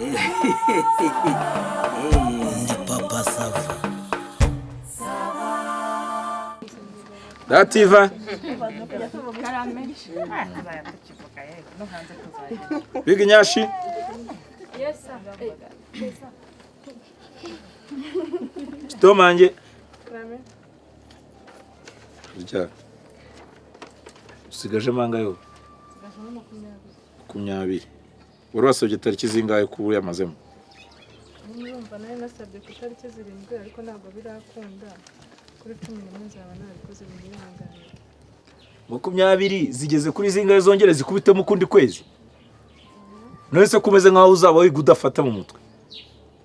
Ndi Papa Sava. Dativa. Big Nyashi. Sitomange. Rya. Usigaje mangahe wowe? 20. Wari wasabye tariki zingahe kuba uyamazemo? Urumva nari nasabye ku itariki 7, ariko ntabwo birakunda. Kuri 11 nzaba nabikoze, binyihanganire. 20 zigeze kuri zingahe zongere zikubitemo ukundi kwezi? None se kumeze nkaho uzaba wiga udafata mu mutwe?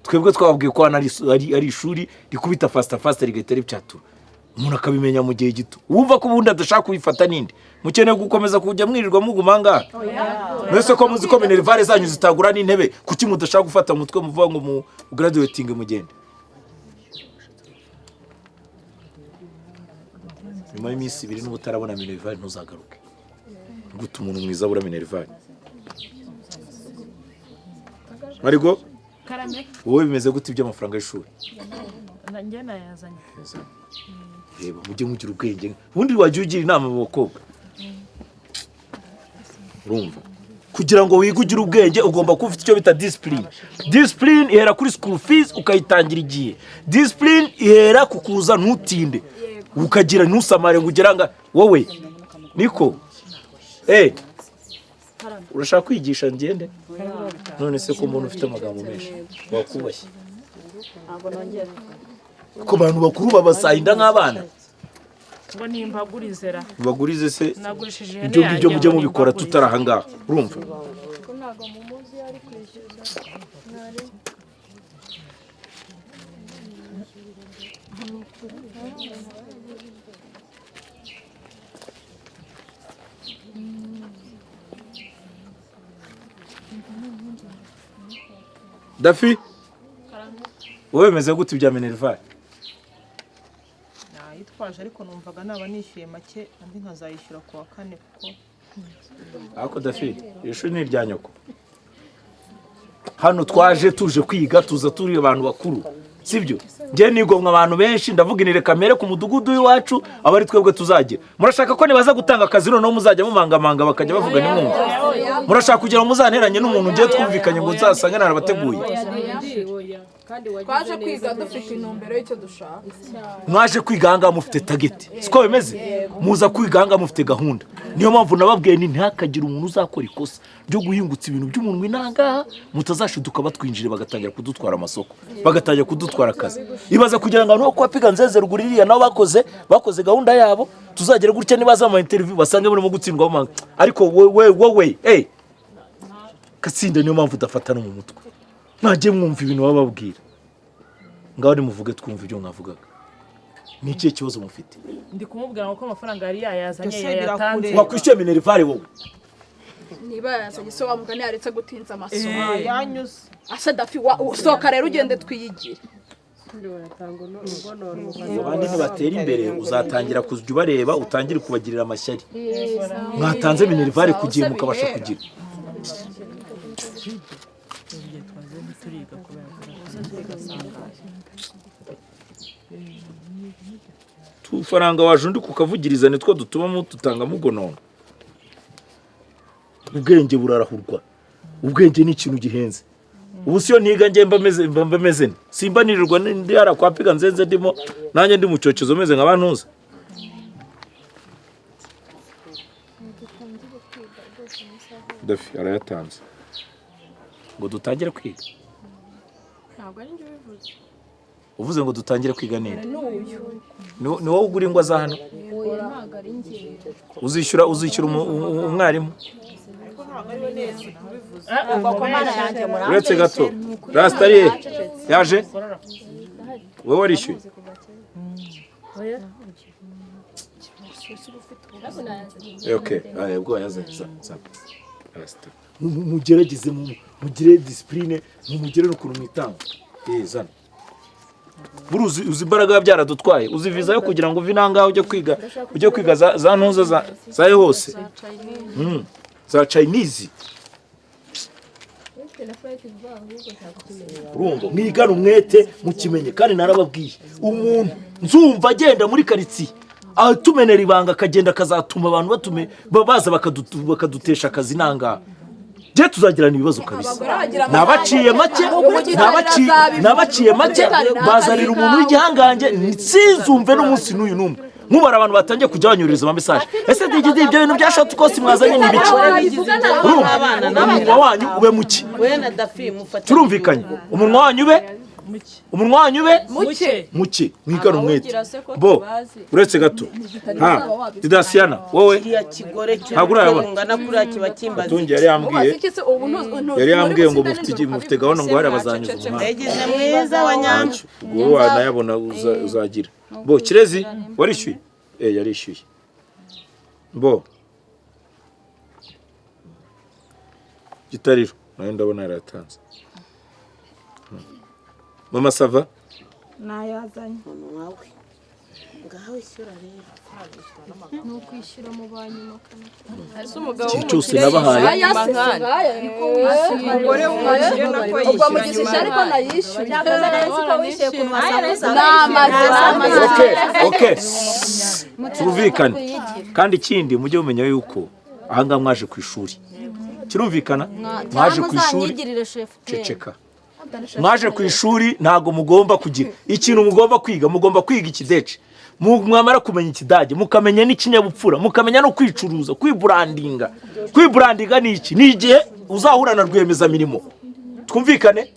Twebwe twababwiye ko hano ari ishuri rikubita fasita fasita rigahita ripyatura, umuntu akabimenya mu gihe gito. Wumva ko ubundi adashaka kubifata ninde? Mukeneye gukomeza kujya mwirirwa muguma ngaha? None se ko muzi ko minerivare zanyu zitagura n'intebe, kuki mudashaka gufata mu mutwe muvuga ngo mu graduating mugende? Nyuma y'iminsi 2 n'ubu utarabona minerivare ntuzagaruke. Gute umuntu mwiza abura minerivare? Marigo, wowe bimeze gute iby'amafaranga y'ishuri? Njye nayazanye. Reba, mujye mugira ubwenge, ubundi wajya ugira inama mu bakobwa. Urumva, kugira ngo wige ugire ubwenge ugomba kuba ufite icyo bita discipline. Discipline ihera kuri school fees ukayitangira igihe. Discipline ihera ku kuza ntutinde, ukagira ntusamare ngo ugere nga wowe niko. Urashaka kwigisha ngende? None se ko umuntu ufite amagambo menshi wakubashye? Ko abantu bakuru babasahinda nk'abana. Ngo nimbagurize ra. Bagurize se? Nagurishije ihene Ibyo ngibyo yanjye mujye ngo mubikora nimbagurize. tutari aha ngaha, urumva? Ko ntabwo mumuzi ari kwishyuza mwarimu. Dafi, wowe bimeze gute ibya minerivare? Nayitwaje, ariko numvaga naba nishyuye make, andi nkazayishyura ku wa kane kuko Ariko Dafi, iri shuri ni irya nyoko. Hano twaje tuje kwiga, tuza turi abantu bakuru, sibyo? Njye nigomwa abantu benshi, ndavuga inire kamere ku mudugudu w'iwacu aba ari twebwe tuzagira. Murashaka ko nibaza gutanga akazi noneho muzajya mumangamanga bakajya bavuga nimwumva? Murashaka kugira ngo muzanteranye n'umuntu ngiye twumvikanye ngo nzasange narabateguye? Twaje kwiga dufite intumbero y'icyo dushaka. Mwaje kwiga ahangaha mufite target, siko bimeze? Muza kwiga ahangaha mufite gahunda. Niyo mpamvu nababwiye ni ntihakagire umuntu uzakora ikosa ryo guhingutsa ibintu by'umuntu w'inangaha, mutazashiduka batwinjire bagatangira kudutwara amasoko, bagatangira kudutwara akazi. Ibaza kugira ngo abantu bo kwa Piga Nzeze ruguru iriya nabo bakoze gahunda yabo, tuzagera gutya nibaza mu interview basange murimo gutsindwa bamanga. Ariko wowe wowe katsinda, niyo mpamvu udafata no mu mutwe. Mwagiye mwumva ibintu baba bababwira. Ngaho nimuvuge twumva ibyo mwavugaga. Ni ikihe kibazo mufite? Ndi kumubwira ngo ko amafaranga yari yayazanye Byose yayatanze. birakureba. Wakwishyuye minerivare wowe? Niba yazanye se wa mugani yaretse gutinza amasomo? Yanyuze. Ase Dafi, sohoka rero ugende twiyigire. Abandi ntibatera imbere, uzatangira kujya ubareba utangire kubagirira amashyari. Mwatanze minerivare ku gihe mukabasha kugira. Tufaranga waje undi kukavugiriza nitwo dutuma mututanga mugonona. Ubwenge burarahurwa, ubwenge ni ikintu gihenze. Ubu siyo ntiga njye mba meze mba meze nte? Simba nirirwa ndi hara kwa Piga Nzenze, ndimo nanjye ndi mu cyokezo meze nka bantuza. Dafi arayatanze ngo dutangire kwiga. Ntabwo ari njye ubivuze. Uvuze ngo dutangire kwiga ninde? Ni wowe ugura ingwa za hano? Ntabwo ari njye. Uzishyura umwarimu? Uretse gato, rasita ari he? Yaje? Wowe warishyuye? Okay, ubwo yazanye za rasita. Mugerageze mugire discipline, mugire n'ukuntu mwitanga. Zana. Buri uzi imbaraga biba byaradutwaye, uzi viza yo kugira ngo uve inangaha ujye kwiga za ntuza za hose. Za Chinese. Urumva, mwigane umwete mukimenye. Kandi narababwiye, umuntu nzumva agenda muri karitsiye atumenera ibanga, akagenda akazatuma abantu batume baza bakadutesha akazi nangaha, je tuzagirana ibibazo kabisa. Nabaciye make, nabaciye make, bazanira umuntu w'igihangange, sinzumve n'umunsi n'uyu n'umwe nkubara abantu batangiye kujya banyuririza ama message: "Ese digidi, ibyo bintu bya short course mwazanye ni ibiki?" Urumva, umunwa wanyu ube muke. We na Dafi mufata. Turumvikanye? Umunwa wanyu ube, umunwa wanyu ube Muke. muke, mwigane umwete. Abawugira se ko Bo tubazi. uretse gato, ha Didasiyana, wowe Kiriya kigore Ntabwo urayabona. cy'ungana kuriya kiba kimbaza. Tungi yari yambwiye, Ubaza iki se ubu yari yambwiye ngo nturi mufite gusinda mufite gahunda ngo hariya bazanyuza umuhanda. Yagize mwiza wa nyamba. Ubwo wowe wanayabona uzagira bo. Kirezi, warishyuye? Eh, yarishyuye. Bo Gitariro nawe ndabona yaratanze. Mama Sava? Nayazanye. Wawe ngaho ishyura rero. Ni ukwishyura mu banyuma. Ese umugabo Ikintu cyose nabahaye. Umugore w'umukire nako ubwo yishyura mugize nyuma. ishyari ko nayishyuye. Cyakoze nari nzi ko wishyuye ukuntu wasakuzaga. Namaze, namaze. Okay, turumvikane. Kandi ikindi, mujye mumenya yuko ahangaha mwaje ku ishuri. Kirumvikana? Mwaje ku ishuri. Muzanyigirire shefu. Ceceka. Mwaje ku ishuri, ntabwo mugomba kugira ikintu mugomba kwiga, mugomba kwiga ikidece. Mwamara kumenya ikidage, mukamenya n'ikinyabupfura, mukamenya no kwicuruza, kwibrandinga. Kwibrandinga ni iki? Ni igihe uzahura na rwiyemezamirimo. Twumvikane?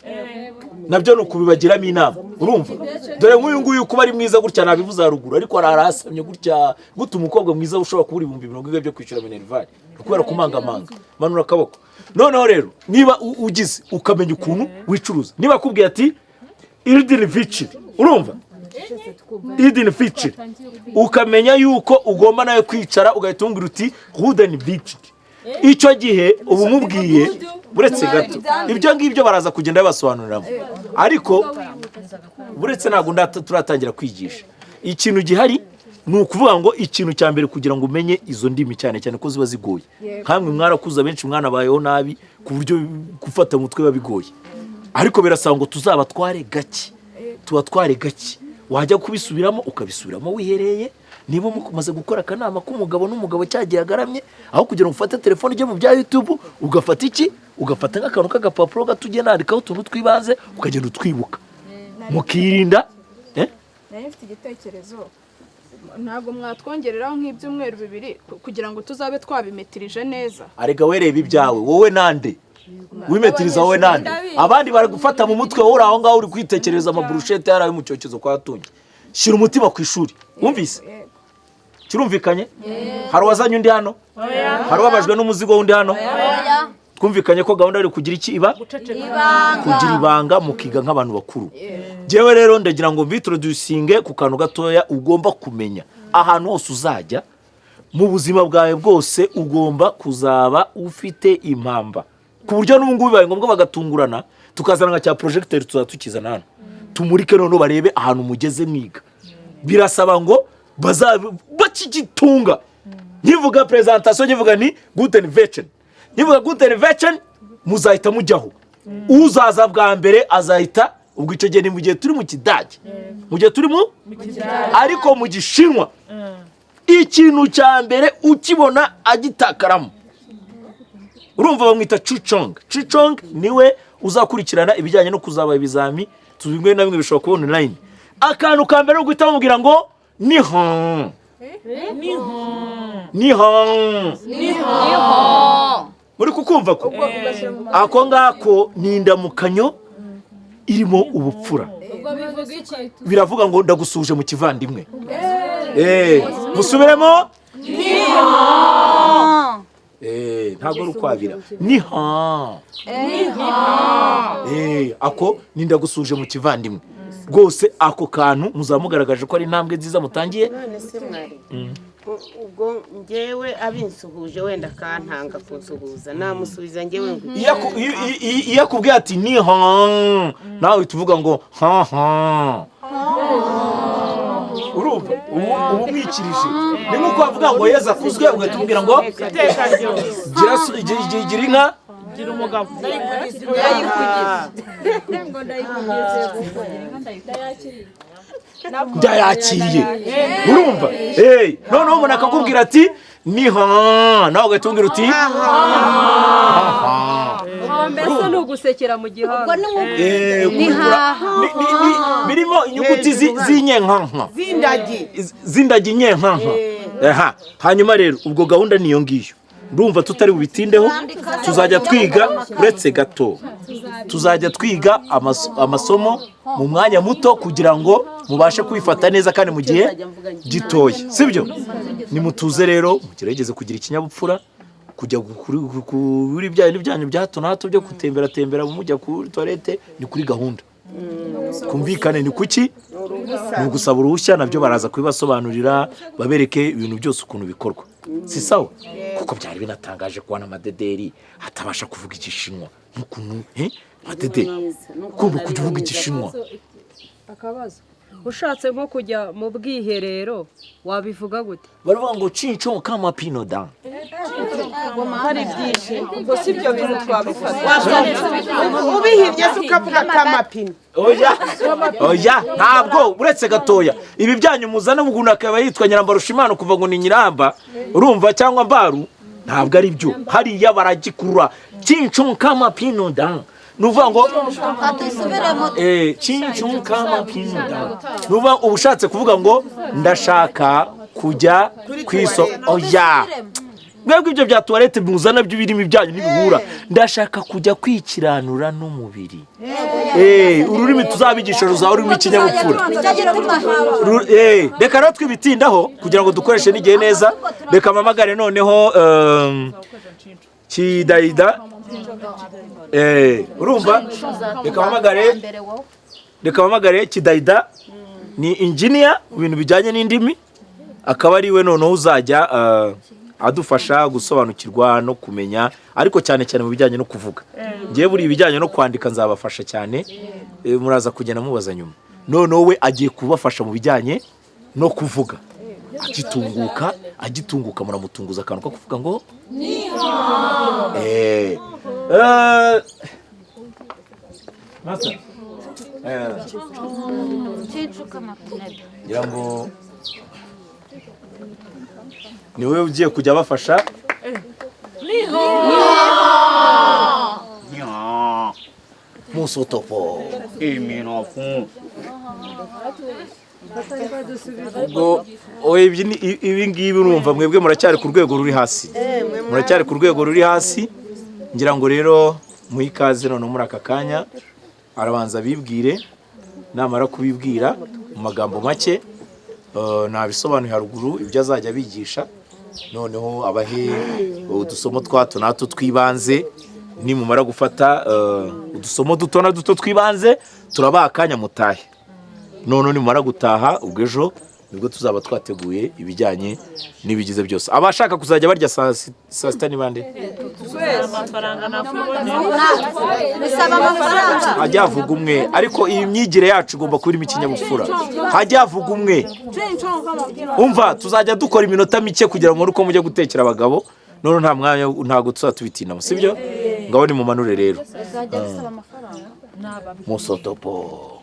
Nabyo ni ukubibagiramo inama. Urumva, dore nk'uyu nguyu, kuba ari mwiza gutya nabivuze haruguru, ariko arahasamye gutya gute? Umukobwa mwiza ushobora kubura 40,000 byo kwishyura minerval kubera kumangamanga? Manura akaboko. Noneho rero niba ugize ukamenya ukuntu wicuruza, niba akubwiye ati "Idin viciri", urumva, "Idin viciri", ukamenya yuko ugomba nawe kwicara ugahita umubwira uti "Huden viciri". Icyo gihe uba umubwiye. Uretse gato, ibyo ngibyo baraza kugenda babasobanuriramo, ariko uretse ntabwo turatangira kwigisha. Ikintu gihari ni ukuvuga ngo ikintu cya mbere kugira ngo umenye izo ndimi, cyane cyane ko ziba zigoye, nkamwe mwarakuze, abenshi mwanabayeho nabi ku buryo gufata mu mutwe biba bigoye, ariko birasaba ngo tuzabatware gake, tubatware gake. Wajya kubisubiramo, ukabisubiramo wihereye. Niba mumaze gukora akanama k'umugabo n'umugabo cyagiye agaramye, aho kugira ngo ufate telefone ujye mu bya YouTube, ugafata iki? Ugafata nk'akantu k'agapapuro gato, ugenda wandikaho utuntu tw'ibanze, ukagenda utwibuka, mukirinda, eh? Nari mfite igitekerezo: ntabwo mwatwongereraho nk'ibyumweru 2 kugira ngo tuzabe twabimetirije neza? Arega wereba ibyawe wowe nande wimetiriza, wowe nande abandi bari gufata mu mutwe, wowe uri aho ngaho uri kwitekerereza amaburushete yari ayo mu cyokezo kwa Tungi. Shyira umutima ku ishuri. Wumvise? Kirumvikanye? Hari uwazanye undi hano? Hari ubabajwe n'umuzigo w'undi hano? Twumvikanye ko gahunda ari kugira iki? Iba kugira ibanga, mukiga nk'abantu bakuru. Njyewe rero ndagira ngo mbintroducinge ku kantu gatoya ugomba kumenya. Ahantu hose uzajya mu buzima bwawe bwose, ugomba kuzaba ufite impamba, ku buryo n'ubu ngubu bibaye ngombwa bagatungurana, tukazana nka cya projecteur, tuzaba tukizana hano tumurike, noneho barebe ahantu mugeze mwiga. Birasaba ngo bazabe bakigitunga. Nkivuga presentation, nkivuga ni "Guten vechen", nkivuga "Guten vechen", muzahita mujyaho. Uzaza bwa mbere azahita ubwo. Icyo gihe ni mu gihe turi mu kidage, mu gihe turi mu, ariko mu gishinwa ikintu cya mbere ukibona agitakaramo, urumva, bamwita Chuchong. Chuchong niwe uzakurikirana ibijyanye no kuzaba ibizami bimwe na bimwe bishobora kubona online. Akantu ka mbere ni uguhita bamubwira ngo "Ni hon, ni hon". Muri kukumva ko ako ngako ni indamukanyo irimo ubupfura. Ubwo bivuga iki? Biravuga ngo ndagusuje mu kivandimwe. Eh, musubiremo. Eh, ntabwo ari ukwabira, ni ha. Eh, ako ni ndagusuje mu kivandimwe rwose. Ako kantu muzaba mugaragaje ko ari intambwe nziza mutangiye. None se mwari, ubwo njyewe abinsuhuje wenda akantanga kunsuhuza, namusubiza njyewe ngo Iyo iyo akubwiye ati "Ni ha", nawe uhita uvuga ngo "Ha ha". Urumva, ubu umwikirije. Ni nk'uko bavuga ngo "Yezu akuzwe", ugahita umubwira ngo Iteka ryose. "Gira gira inka". Gira umugabo. Ndayakiriye, urumva? Hey, noneho umuntu akakubwira ati niha, nawe ugahita umbwira uti Mbese ni ugusekera mu gihanga. Birimo inyuguti z'inyenkanka z'indagi. Z'indagi nyenkanka. Aha, hanyuma rero ubwo gahunda niyo ngiyo, ndumva tutari bubitindeho. Tuzajya twiga uretse gato, tuzajya twiga amasomo mu mwanya muto kugira ngo mubashe kwifata neza kandi mu gihe gitoya, sibyo? Nimutuze rero mugerageze kugira ikinyabupfura, kujya kuri bya bintu byanyu bya hato na hato byo gutemberatembera mujya kuri toilette, ni kuri gahunda kumvikane. Ni kuki? Ni ugusaba uruhushya, nabyo baraza kubibasobanurira, babereke ibintu byose ukuntu bikorwa, si sawa? Kuko byari binatangaje kubona Amadederi atabasha kuvuga Igishinwa, nk'ukuntu Madederi kumva kujya uvuga Igishinwa. Akabazo, ushatse nko kujya mu bwiherero wabivuga gute? Baravuga ngo cinco kama pino da. Hari byinshi, ubwo si ibyo bintu twabifata. Ubihibye se ukavuga kamapine? Oya oya, ntabwo, uretse gatoya. Ibi byanyu muzana umuntu akaba yitwa Nyirambarushimana kuva ngo ni Nyiramba, urumva, cyangwa Mbaru, ntabwo ari byo. Hariya baragikurura cinco kama pino da, ni ukuvuga ngo cinco kama pino da, ni ukuvuga uba ushatse kuvuga ngo ndashaka kujya ku isoko. Oya, mwebwe ibyo bya toilette muzana by'ibirimi byanyu ntibihura. Ndashaka kujya kwikiranura n'umubiri. Ururimi tuzabigisha ruzaba rurimo ikinyabupfura. Reka rero twibitindaho kugira ngo dukoreshe n'igihe neza. Reka mpamagare noneho Kidayida. Urumva, reka mpamagare Kidayida, ni injiniya mu bintu bijyanye n'indimi, akaba ari we noneho uzajya adufasha gusobanukirwa no kumenya, ariko cyane cyane mu bijyanye no kuvuga. Ngewe buri ibijyanye no kwandika nzabafasha cyane, muraza kugenda mubaza nyuma. Noneho we agiye kubafasha mu bijyanye no kuvuga. Agitunguka muramutunguza akantu ko kuvuga ngo Master. Ngira ngo ni wowe ugiye kujya abafasha. Musotopo ubwo ibi ngibi urumva mwebwe muracyari ku rwego ruri hasi, muracyari ku rwego ruri hasi. Ngira ngo rero muhe ikaze noneho muri aka kanya, arabanza abibwire, namara kubibwira mu magambo make nabisobanuye haruguru ibyo azajya abigisha, noneho abahe udusomo twa hato na hato tw'ibanze. Nimumara gufata udusomo duto na duto tw'ibanze, turabaha akanya mutahe. Noneho nimumara gutaha, ubwo ejo nibwo tuzaba twateguye ibijyanye n'ibigize byose. Abashaka kuzajya barya saa sita ni bande? Hajya havuga umwe, ariko iyi myigire yacu igomba kuba irimo ikinyabupfura. Hajya havuga umwe. Umva, tuzajya dukora iminota mike kugira ngo uko mujya gutekera abagabo, none nta mwanya, ntabwo tuzatubitinamo, sibyo? Ngaho nimumanure rero musotopo.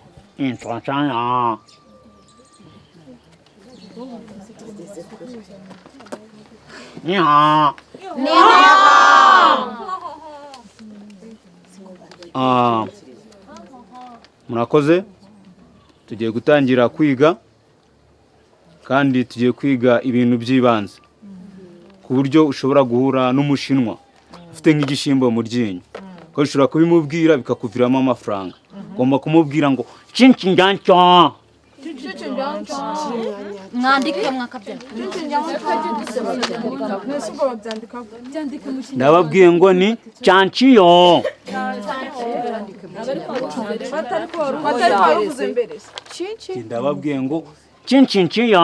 Murakoze, tugiye gutangira kwiga kandi tugiye kwiga ibintu by'ibanze ku buryo ushobora guhura n'Umushinwa ufite nk'igishyimbo mu ryinyo, ko ushobora kubimubwira bikakuviramo amafaranga. Ugomba kumubwira ngo cinshinjanca. Mwandike mwakabyara. Ndababwiye ngo ni canciyo. Ndababwiye ngo cinshinciya.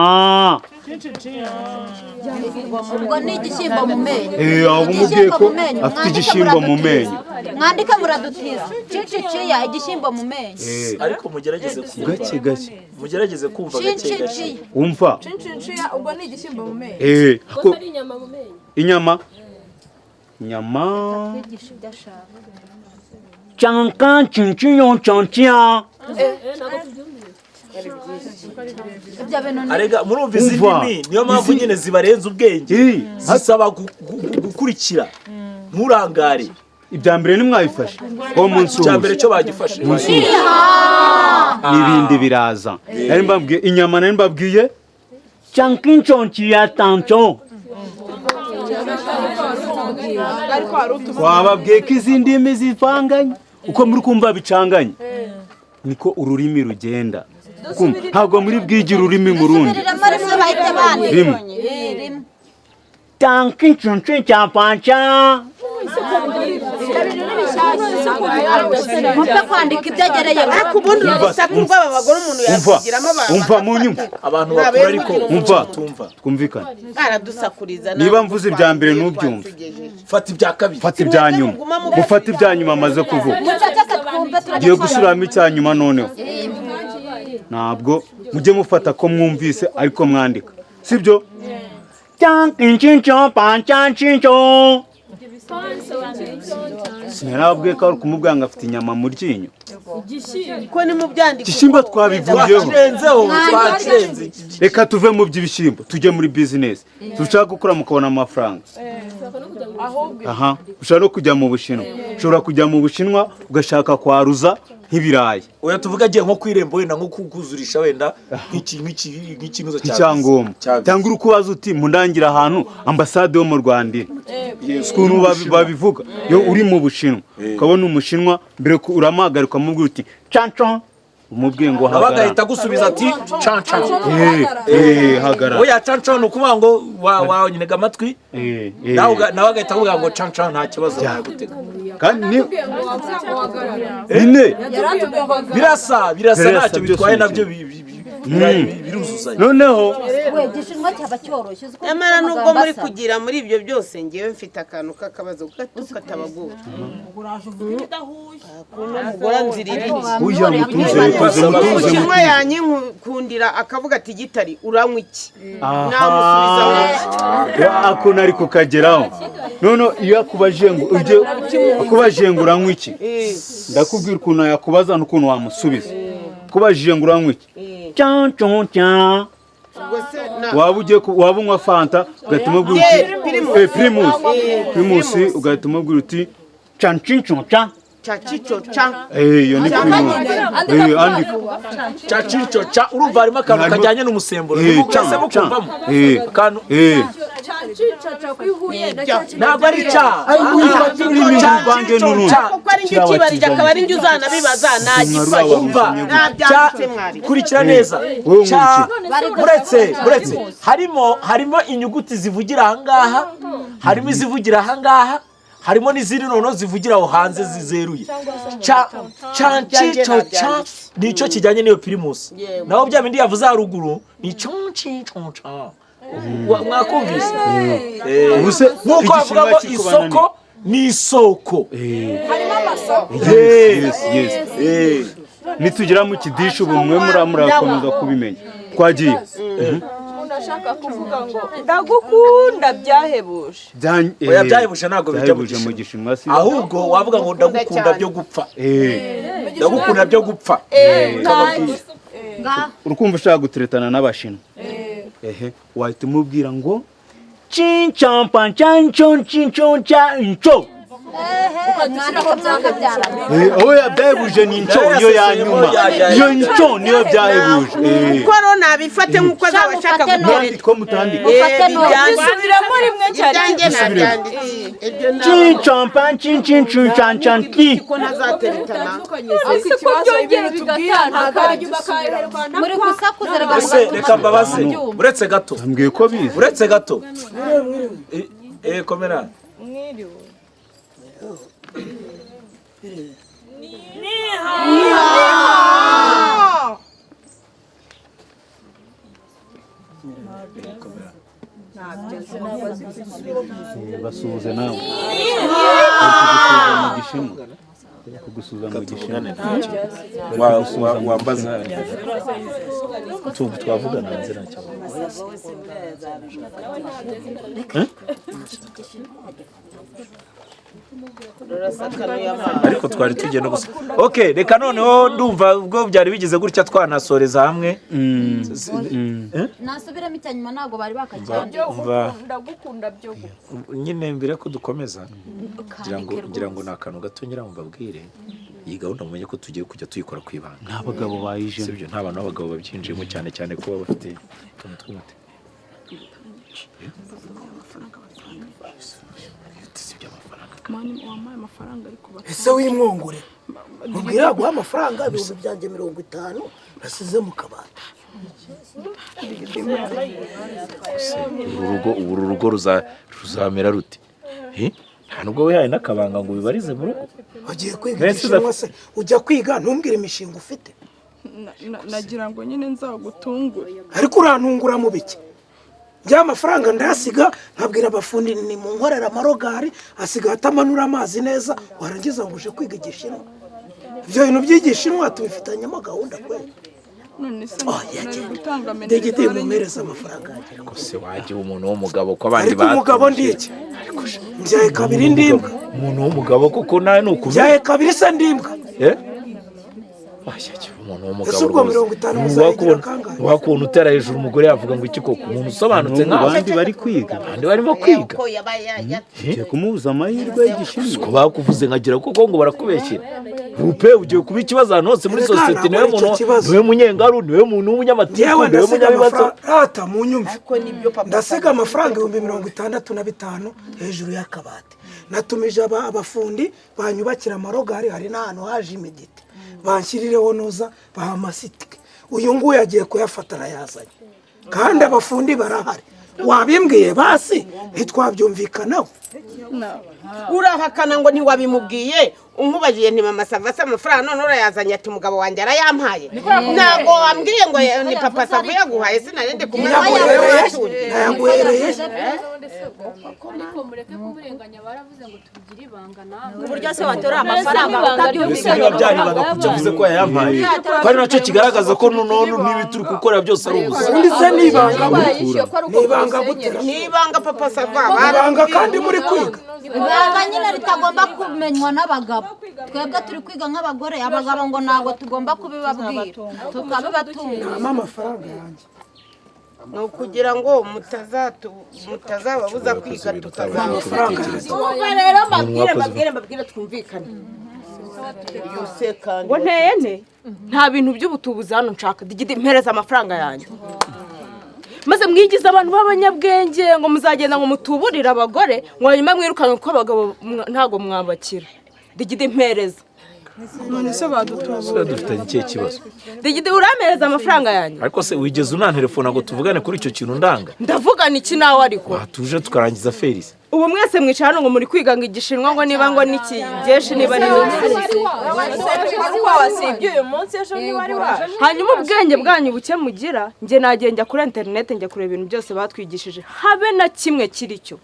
Ubwo ni igishyimbo mu menyo. Aho umubwiye ko afite igishyimbo mu menyo. Mwandike muradutiza. Cinshinciya, igishyimbo mu menyo. Ariko mugerageze kumva gake gake. Mugerageze kumva gake gake. Umva. Cinshinciya, ubwo ni igishyimbo mu menyo. Inyama. Inyama. Twigisha ibyo ashaka. Chankan chinchiyon chanchian. Ibyo bintu ni Arega murumva izi Umva. ndimi niyo mpamvu nyine zibarenza ubwenge, zisaba gukurikira nturangare. Ibya mbere ntimwabifashe wo munsi. Icya mbere cyo bagifashe. N'ibindi biraza. Nari mbabwiye inyama, nari mbabwiye chankinchonchiya tancho. Ariko hari utuvuga. Twababwiye ko izi ndimi zivanganye, uko muri kumva bicanganye niko ururimi rugenda. Kumva, ntabwo muri bwigire ururimi mu rundi. Subiriramo rimwe bahite bandika. Rimwe. Rimwe. Tankinchonchichapancha. Mupfe kwandika ibyo agereyeho. Ariko ubundi uru rusaku rw'aba bagore umuntu Umva. yakugiramo abantu. Umva mu nyumva. Abantu bakuru ariko Umva. tumva. Twumvikane. Baradusakuriza. Niba mvuze ibya mbere ntubyumve. Fata ibya kabiri. Fata ibya nyuma, mufate ibya nyuma amaze kuvuga. Muceceke twumve. Ngiye gusubiramo icya nyuma noneho. Ntabwo mujye mufata ko mwumvise, ariko mwandika sibyo. Cyankincinco. Sinarabwiye ko ari ukumubwira ngo afite inyama mu ryinyo. Ko ni mu byandiko. Igishyimbo twabivuyeho. Twakirenzeho, twakirenze. Reka tuve mu by'ibishyimbo tujye muri bizinesi dushaka gukora mukabona amafaranga. Aha ushobora no kujya mu Bushinwa, ushobora kujya mu Bushinwa ugashaka kwaruza nk'ibirayi. Oya, tuvuga agiye nko ku irembo wenda, nko kukuzurisha wenda nk'ikinuza cya Icyangombwa cyangwa uri kubaza uti mundangira ahantu ambasade yo mu Rwanda iri. Si ukuntu babivuga iyo uri mu Bushinwa ukabona umushinwa mbere uramuhagarika ukamubwira uti canco, umubwiye ngo Nawe hagarara. agahita agusubiza ati cancan. Eh, hagarara. Oya, cancan ni ukuvuga ngo wanyega amatwi. Nawe agahita akubwira ngo cancan, nta kibazo yagutega. Kandi ni nyine. Birasa, birasa. Birasa, Ntacyo byose bitwaye ni nabyo kimwe. biruzuzanya. Noneho We, igishinwa cyaba cyoroshye, uzi ko Nyamara gifite nubwo amagambo muri asa. kugira muri ibyo byose, ngewe mfite akantu k'akabazo gato katabagora. Ukuntu umugore anziririye. Oya, mutuze, mutuze, mutuze. Umushinwa yanyinkundira akavuga ati gitari uranywa iki, namusubiza ngo Aha, ako nari kukageraho. None iyo akubajije ngo ujye, akubajije ngo uranywa iki, ndakubwira ukuntu yakubaza n'ukuntu wamusubiza. Akubajije ngo uranywa iki, cyan cyan cyan. Ubwo se na Waba ugiye waba unywa fanta ugahita umubwira uti Yeah, Primus. Primus. Primus. Primus, ugahita umubwira uti cyan cin cyan cyan. Ca cico ca. Iyo ni Primus. Andika. Ca cico ca, urumva harimo akantu kajyanye n'umusemburo. Cyan Nimukase cyan. mukumvamo akantu. Ntabwo ari ca. Wifata ururimi ruvange n'urundi. Kuko ari njye ukibarije, akaba ari njye uzanabibaza, nagifashe. Umva. Nabyanditse mwari. Kurikira neza. Wowe Ca nkurikira. uretse harimo inyuguti zivugira ahangaha, harimo izivugira ahangaha, harimo n'izindi noneho zivugira aho hanze zizeruye. Ca ca cico ca nicyo kijyanye n'iyo Primus, naho bya bindi yavuze haruguru ni co cico ca. Mwakumvise? Ubu se Nk'uko bavuga ngo igishinwa kikubana isoko ni isoko. Harimo amasoko. Yes, yes. Nitugera mu kidisha ubu mwe murakomeza kubimenya. Twagiye. Umuntu ashaka kuvuga ngo ndagukunda byahebuje. Oya, byahebuje ntabwo bijya mu Byahebuje mu gishinwa si. Ahubwo wavuga ngo ndagukunda byo gupfa. Ndagukunda byo gupfa. Ukababwira. Urukumva ushaka guteretana n'abashinwa, ehe, wahita umubwira ngo cincampancanco cinconca nco. Mwandika mwakabyara. Oya, byahebuje ni nco niyo ya nyuma, iyo nco niyo byahebuje. Kuko rero nabifate nk'uko azaba ashaka Mufate gutereta. Mwandike ko mutandika. Mufate none. Isubiramo rimwe cyane. Ibyanjye nabyanditse ibyo nawe cincampancincincincancanti. ko ntazateretana. Ariko ikibazo, ibintu tubwira ntabwo ari dusubiramo. Muri gusakuza reka. Ese reka mbabaze, uretse gato. Mbwiye ko bize. Uretse gato. Komera. Mwiriwe. Basuhuze nawe. Bari kugusuhuza mu gishinwa. Bari kugusuhuza mu gishinwa. Bari kugusuhuza mu Wambaza. gishinwa. Twavugana hanze, nta kibazo. Ariko twari tugiye no gusa. Okay, reka noneho ndumva ubwo byari bigize gutya twanasoreza hamwe. Nasubiremo icya nyuma, ntabwo bari bakacyanditse. Ndagukunda byo gupfa. Nyine mbere ko dukomeza, ngira ngo ni akantu gato ngira ngo mbabwire. Iyi gahunda mumenye ko tugiye kujya tuyikora ku ibanga. Nta bagabo bayijemo. Sibyo, nta bantu b'abagabo babyinjiyemo, cyane cyane ko baba bafite utuntu tw'umuti. Si iby'amafaranga. Mani, wampaye amafaranga ariko Ese wimwongore, mubwira guha amafaranga 50,000 byanjye nasize mu kabati. Se, uru rugo ruzamera rute? Eh? Nta nubwo wihaye n'akabanga ngo ubibarize mu rugo. Ugiye kwiga Mbese igishinwa se, ujya kwiga ntumbwire imishinga ufite? Nagira ngo nyine nzagutungure. Ariko urantungura mu biki? Njya amafaranga ndayasiga, nkabwira abafundi ni mu nkorera amarogari asigaye atamanura amazi neza, warangiza ngo uje kwiga igishinwa. Ibyo bintu by'igishinwa tubifitanyemo gahunda kweli? None se Oh, nari yagenda. gutanga Degede, minerivare? mumereze amafaranga yanjye. Ariko se wajya umuntu w'umugabo ko abandi Ariko umugabo ndi iki? Mbyaye kabiri ndimbwa. Umuntu w'umugabo koko nawe ni ukumenya. Mbyaye kabiri se ndimbwa? Eh? Wajya umuntu w'umugabo Ese ubwo rwose. 50 muzayigira kangahe? Wakubona utera hejuru umugore yavuga ngo iki koko? Umuntu usobanutse nkawe. Abandi bari kwiga. Abandi barimo kwiga. Ko yabaye Ugiye kumubuza amahirwe y'igishinwa. Ko bakuvuze nkagira koko ngo barakubeshyera upe, ugiye kuba ikibazo ahantu hose muri Erega sosiyete. ntabwo Niwe ari icyo muntu, kibazo. niwe munyengaru, niwe muntu w'umunyamatiku, Yewe, niwe ndasiga munyabibazo. amafaranga rata mu nyumve. Ariko nibyo papa. Ndasiga amafaranga 65,000 hejuru y'akabati. Natumije abafundi banyubakira amarogari, hari n'ahantu haje imigiti banshyirireho nuza bahamasitike. Uyu nguyu agiye kuyafata arayazanye, kandi abafundi barahari. Wabimbwiye basi ntitwabyumvikanaho? Urahakana ngo ntiwabimubwiye. Unkubagiye nti: "Mama Sava se amafaranga none urayazanye?" Ati: "Umugabo wanjye arayampaye." Ntabwo wambwiye ngo ni Papa Sava yaguhaye, sinarinde kumwe. Nayaguhereye, nayaguhereye. Ariko mureke kumurenganya, baravuze ngo tubigire ibanga nawe. Uburyo se watora amafaranga Mbese utabyumvikanye? niba byari ibanga, kuki avuze ko yayampaye? Ko ari nacyo kigaragaza ko noneho n'ibi turi gukora byose ari ubusa. Ubundi se ni ibanga ni ibanga gute? Ni ibanga, Papa Sava. Ibanga kandi muri kwiga. Ibanga nyine ritagomba kumenywa n'abagabo. Twebwe turi kwiga nk'abagore, abagabo ngo ntabwo tugomba kubibabwira, tukabibatunga. Mpa amafaranga yanjye. Ni ukugira ngo mutazababuza kwiga tukazaba. Umva rero mbabwire, mbabwire, mbabwire, twumvikane. Yose kandi. Ngo nteye nte? Nta bintu by'ubutubuzi hano nshaka. Digidi, mpereza amafaranga yanjye. Maze mwigize abantu b'abanyabwenge ngo muzagenda ngo mutuburire abagore, ngo hanyuma mwirukanwe kuko abagabo ntabwo mwabakira. Digidi, mpereza. None se badutubura? Dufitanye ikihe kibazo? Digidi, urampereza amafaranga yanjye. Ariko se wigeze unantelefona ngo tuvugane kuri icyo kintu ndanga? Ndavugana iki nawe ariko? Watuje tukarangiza ferisi. Ubu mwese mwicara hano ngo muri kwiga ngo igishinwa, ngo niba ngo n'ikigeshi, niba ni Wasibye uyu munsi, ejo ntiwari waje. Hanyuma ubwenge bwanyu buke mugira, njye nagiye njya kuri interineti, njya kureba ibintu byose batwigishije, habe na kimwe kiri cyo.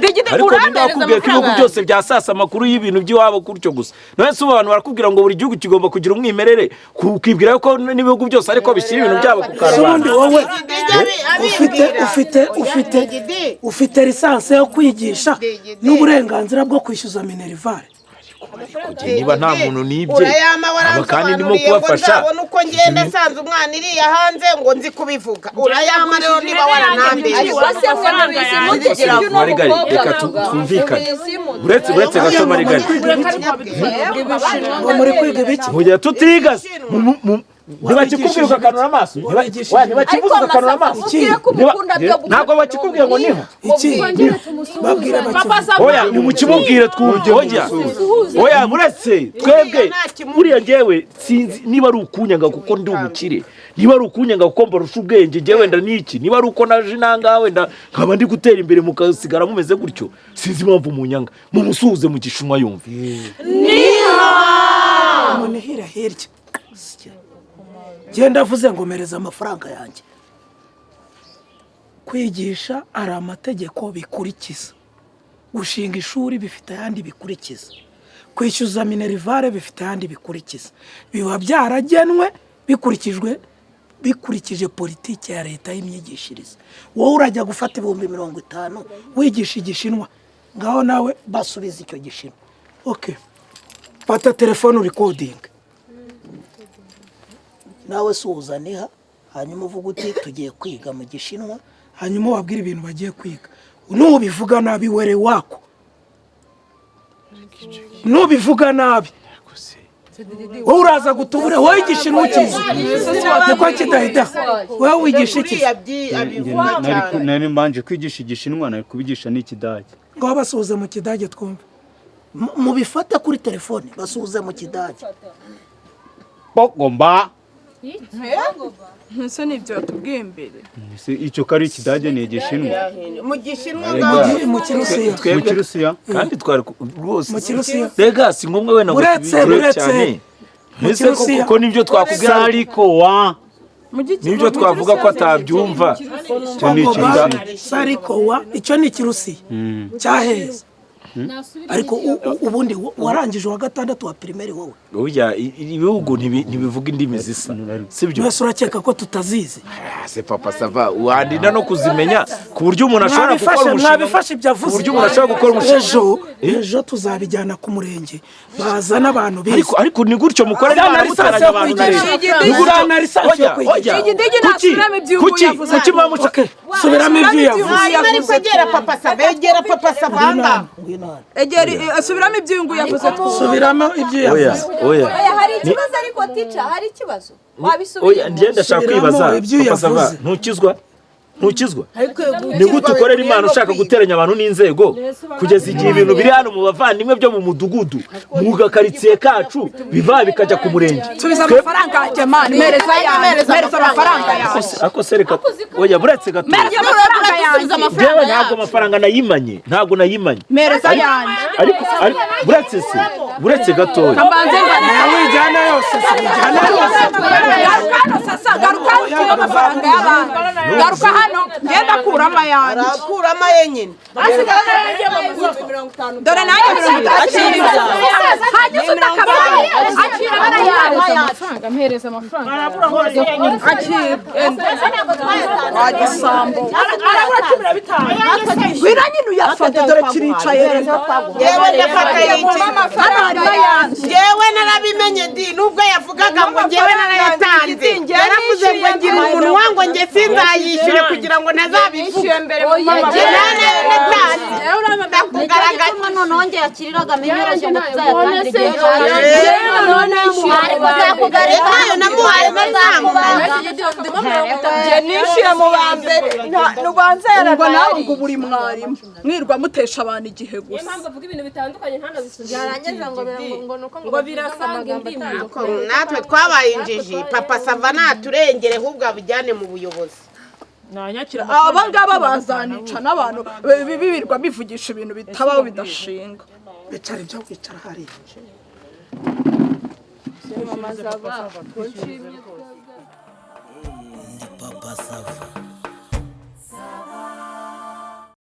Digidi, Ariko ninde urampereza wakubwiye ko ibihugu amafaranga byose byasasa amakuru y'ibintu by'iwabo gutyo gusa? None se ubu abantu barakubwira ngo buri gihugu kigomba kugira umwimerere, ukibwira ko n'ibihugu byose ariko bishyira ibintu byabo ku Ese karubanda? ubundi wowe ufite licence yo kwigisha n'uburenganzira bwo kwishyuza minerval? Niba nta muntu nibye, Urayama. aba kandi ndimo Waransobanuriye ngo kubafasha. nzabone uko ngenda nsanze umwana iriya hanze ngo nzi kubivuga. Urayama rero niba waranambeye. Ariko se mwe mubizi mute ibyo uno Marigari, mukobwa reka avuga? twumvikane. Mubizi mute? Uretse gato, Marigari. Ngo muri kwiga ibiki? Mu gihe tutiga ntibakikubwira ugakanura amaso. Ntibakivuze ugakanura amaso. Mubwire ko umukunda byo gupfa. Ntabwo bakikubwira ngo niho. Iki babwira bakivuga? Oya, nimukimubwire twumve. Oya, oya, muretse twebwe buriya njyewe sinzi niba ari ukunyanga kuko ndi umukire, niba ari ukunyanga kuko mbarusha ubwenge njyewe wenda niki, niba ari uko naje inanga wenda nkaba ndi gutera imbere mukasigara mumeze gutyo. Sinzi impamvu munyanga. Mumusuhuze mu gishinwa yumve. Munihira hirya. Genda avuze ngo mereza amafaranga yanjye. Kwigisha ari amategeko bikurikiza, gushinga ishuri bifite ayandi bikurikiza, kwishyuza minerval bifite ayandi bikurikiza. Biba byaragenwe bikurikije politiki ya leta y'imyigishirize. Wowe urajya gufata 50,000 wigisha igishinwa, ngaho nawe basubiza icyo gishinwa. Okay, fata telefone urikodinga. Nawe suhuza niha, hanyuma uvuga uti tugiye kwiga mu Gishinwa, hanyuma wabwira ibintu bagiye kwiga. Nubivuga nabi were wako, nubivuga nabi wowe uraza gutubure. Wowe Igishinwa ukizi niko kidahita, wowe wigisha iki? Nari mbanje kwigisha Igishinwa, nari kubigisha n'Ikidage. Ngo basuhuze mu Kidage twumve. Mubifate kuri telefone, basuhuze mu Kidage. Pogomba. Ese nibyo watubwiye mbere? Ese icyo kari Ikidage ni Igishinwa? Mu Gishinwa. Mu Kirusiya. Mu Kirusiya. Kandi twari rwose Mu Kirusiya. Rega si ngombwa wenda ngo Uretse, tubigire uretse. cyane. Mu Ese koko Kirusiya. ko nibyo twakubwira, Sariko wa. nibyo twavuga ko atabyumva. Icyo ni Ikidage. Sarikowa, icyo ni Ikirusiya cyaheza. Ariko ubundi warangije uwa gatandatu wa primaire wowe? Burya ibihugu ntibivuga indimi zisa, sibyo? Wese urakeka ko tutazizi? Se Papa Sava, wandinda no kuzimenya ku buryo umuntu ashobora gukora Mwabifashe, umushinga, mwabifashe ibyo avuze. ku buryo umuntu ashobora gukora umushinga. Ejo tuzabijyana ku murenge, bazana abantu bize. Ariko ni gutyo mukorera Zana Imana, lisansi muteranya yo abantu na kwigisha. leta. Ni gutyo. Zana lisansi yo Oya, kwigisha. oya. Igidigi Kuki? nasubiramo ibyo Kuki? yavuze. Kuki mwamuca? Okay, subiramo ibyo yavuze. Mwarimu ariko egera Papa Sava, egera Papa Sava ahangaha. Ngwino hano. Egera, subiramo ibyo uyu yavuze. Subiramo ibyo Oya, yavuze. oya. Oya, hari ikibazo ariko tica, hari ikibazo. Oya, Wabisubiyemo. njye ndashaka Subiramo kwibaza ibyo Papa Sava, yavuze. ntukizwa? Ntukizwa? Ni gute ukorera Imana ushaka guteranya abantu n'inzego, kugeza igihe ibintu biri hano mu bavandimwe byo mu mudugudu, mu gakaritsiye kacu, biva bikajya ku murenge? Subiza amafaranga yanjye mani, mpereza yanjye, mpereza amafaranga yanjye. Ako se reka, oya, buretse gato. Mpereza amafaranga yanjye. Njyewe ntabwo amafaranga nayimanye, ntabwo nayimanye. Mpereza yanjye. Ariko buretse se, buretse gatoya. Kabanze ngane. Nawe ujyana yose, si ujyana yose. Garuka hano sasa, garuka hano ukure amafaranga y'abantu. Garuka hano, ngenda kuramo ayanjye. Arakuramo aye nyine. Dore nanjye 50. Akira. Hagize utakabara. Akira barayanjye. Amafaranga, mpereza amafaranga. Akira. Wa gisambo. Arabura 15. Ngwino nyine uyafate, dore kiricaye. Yewe, ndafata yiki. Hano harimo ayanjye. Njyewe narabimenye ndi nubwo yavugaga ngo njyewe narayatanze, yaravuze ngo ngira umunwa, ngo njye sinzayishyure kugira ngo ntazabivuga. Njye nanayo natanze ndakugaragaza. Gituma noneho njye yakiriraga amenyereje ngo tuzayatangire igihe None ariko zakugarika. Nayo namuhaye ntazamubaza. Njye nishyuye mu ba mbere, nubanza Ngo nawe yaranayariye. ngo buri mwarimu mwirwa mutesha abantu igihe Niyo gusa. mpamvu avuga ibintu bitandukanye ntanabisubize. Yarangiza ngo ngo nuko Ngo birasanga indimi. Natwe twabaye injiji. Papa Sava naturengere, ahubwo abijyane mu buyobozi. Nanyakira. Aba ngaba bazanica n'abantu birirwa bivugisha ibintu bitabaho bidashinga. Bicara ibyo, wicara hariya. Mama Sava, nshimye.